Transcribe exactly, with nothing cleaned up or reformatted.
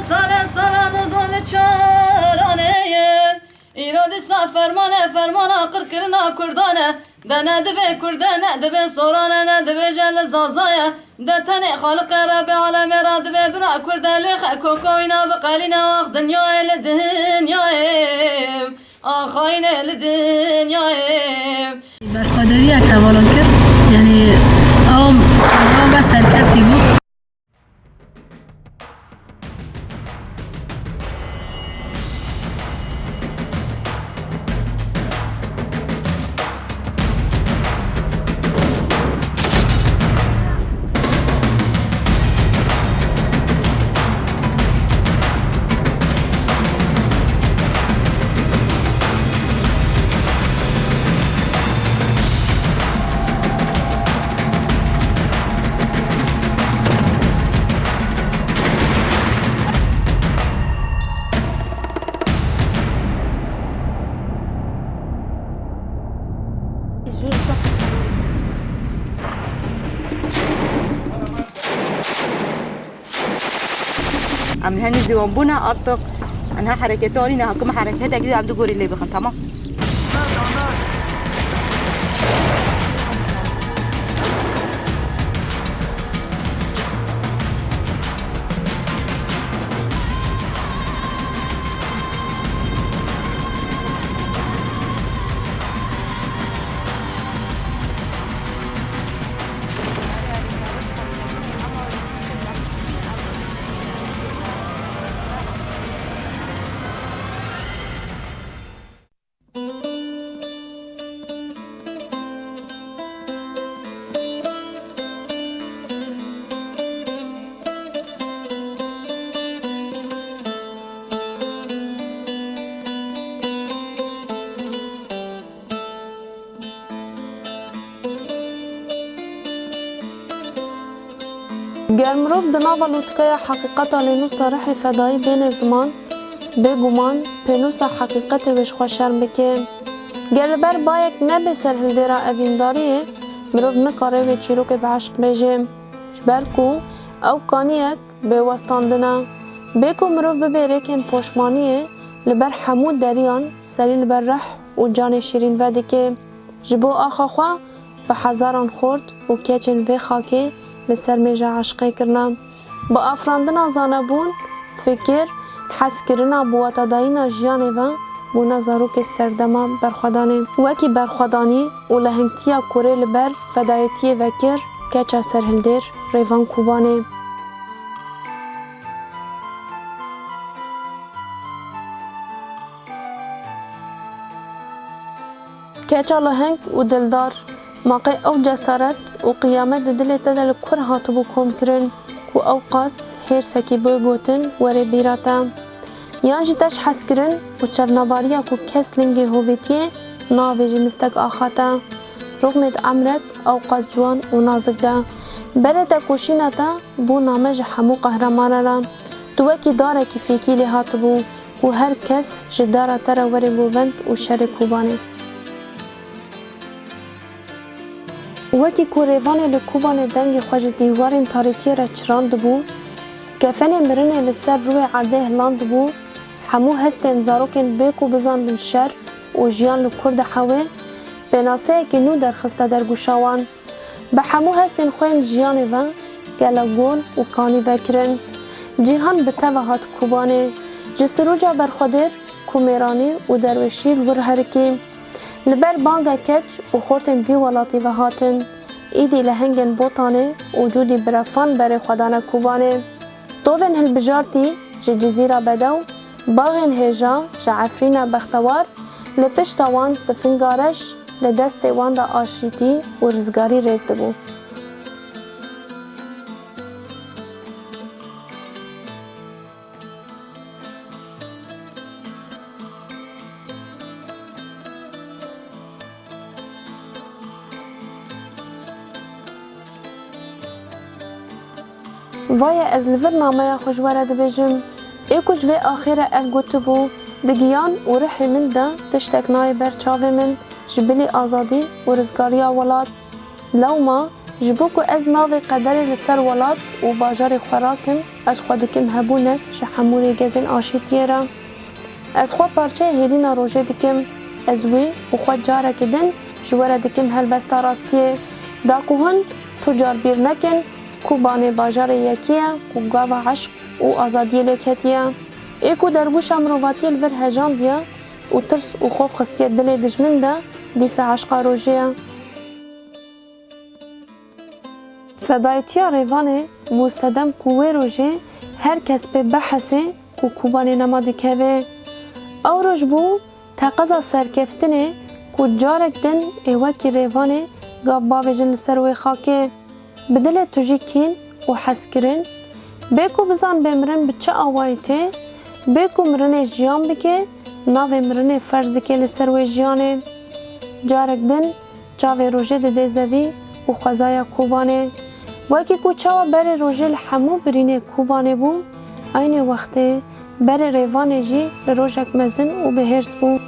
Sale sale nû dol çaranê ye. Îro dîsa fermane, fermana qirkirina Kurdan e. De ne divê Kurd e, ne divê Soran e, ne divê jê li Zaza ye. De tenê Xaliqê Rebê alemê re divê bira Kurd e, lê xe kokoyna biqelîne, ax dinyayê li dinyayê, ax xayinê li dinyayê. Berxwedariya Kevalan kir, yanî ew, ew me serkeftî bû. Em li henî ziwan bûne, artık enha hereketa anîne, hakim hereketek dî em du gorî lê bixin, tamam? Ger mirov di nava lûtkeya heqîqeta lênûsa rihê fedayî bêne ziman, bêguman pênûsa heqîqetê wê ji xwe şerm bike. Ger li ber bayek nebe serhildêra evîndariyê, mirov nikare wê çîrokê bi eşq bêje. Ji ber ku ew kaniyek bê westandin e. Bê ku mirov bibe rêkên poşmaniyê, li ber hemû deriyan serî li ber rih û canê şîrîn vedike. Ji bo axa xwe bi hezaran xort û keçên vê xakê li ser mêja eşqê kirine. Bi afirandina zanebûn, fikir, hezkirina bi watadayîna jiyanê ve bûne zarokê serdema berxwedanê. Wekî berxwedanî û lehengtiya kurê li ber fedayetiyê vekir, keça serhildêr Rêvan Kobanê. Keça leheng û dildar, ma qey ew cesaret û qiyamet di dilê te de li kur hatibû komkirin, ku ew qas hêrsekî bê gotin were bîra te? Yan jî te ji hezkirin û çavnebariya ku kes lingê hovêtiyê navêjî mistek axa te? Rûxmê di emrek ew qas ciwan û nazik de, berê te koşîna te bû name ji hemû qehremanan re. Tu wekî darekî fêkî lê hatibû ku her kes ji dara te re were govend û şerê Kobanê. Wekî ku Rêvanê li Kobanê dengê xwe ji dîwarên tarîtiyê re çirandibû, kefenê mirinê li ser rûyê erdê hilandibû, hemû hestên zarokên bê ku bizanibin şer û jiyan li kur dihewê, pênaseyekî nû derxiste dergûşa wan. Bi hemû hestên xwe yên jiyanê ve gele gol û kanî vekirin. Cîhan bi te ve hat Kobanê. Ji Sirûca Berxwedêr, Komêranî û Derwêşî li wir herikî. Li ber banga keç û xortên vî welatî ve hatin. Îdî lehengên Botanê û cûdî birefan berê xwe dane Kobanê. Tovên hilbijartî ji Cizîra Bedew, baxên hêja ji Efrîna Bextewar, li pişta wan tifinga reş, li destê wan de aşîtî û rizgarî rêz dibû. Vaye ez li vir nameya xwe ji we re dibêjim. Ê ku ji vê axê re ev gotibû, di giyan û rihê min de tiştek nayê ber çavê min, ji bilî azadî û rizgariya welat. Lewma Ji bo ku ez navê qederê li ser welat û bajarê xwe rakim, ez xwe dikim hebûnek ji hemû rêgezên aşîtiyê re. Ez xwe parçeyê hêlîna rojê dikim. Ez wî û xwe careke din ji we re dikim helbesta rastiyê. Da ku hûn tu car bîr nekin, Kobanê bajarê yekî ye ku gava eşq û azadiyê lê ketiye. Ê ku dergûşa mirovatiyê li vir hejandiye û tirs û xof xistiye dilê dijmin de, dîsa eşqa rojê ye. Fedayetiya Rêvanê bû sedem ku wê rojê her kes pê bihesê ku Kobanê nema dikeve. Ew roj bû teqeza serkeftinê ku carek din ê wekî Rêvanê gav bavêjin li ser wê xakê. Bi dilê tujî kîn û hezkirin, bê ku bizanibê mirin bi çi awayî tê, bê ku mirinê jiyan bike, navê mirinê ferz dike li ser wê jiyanê. Carek din çavê rojê dide zevî û xwezaya Kobanê. Wekî ku çawa berê rojê li hemû birînê Kobanê bû, eynê wextê berê Rêvanê jî li rojek mezin û bi hêrs bû.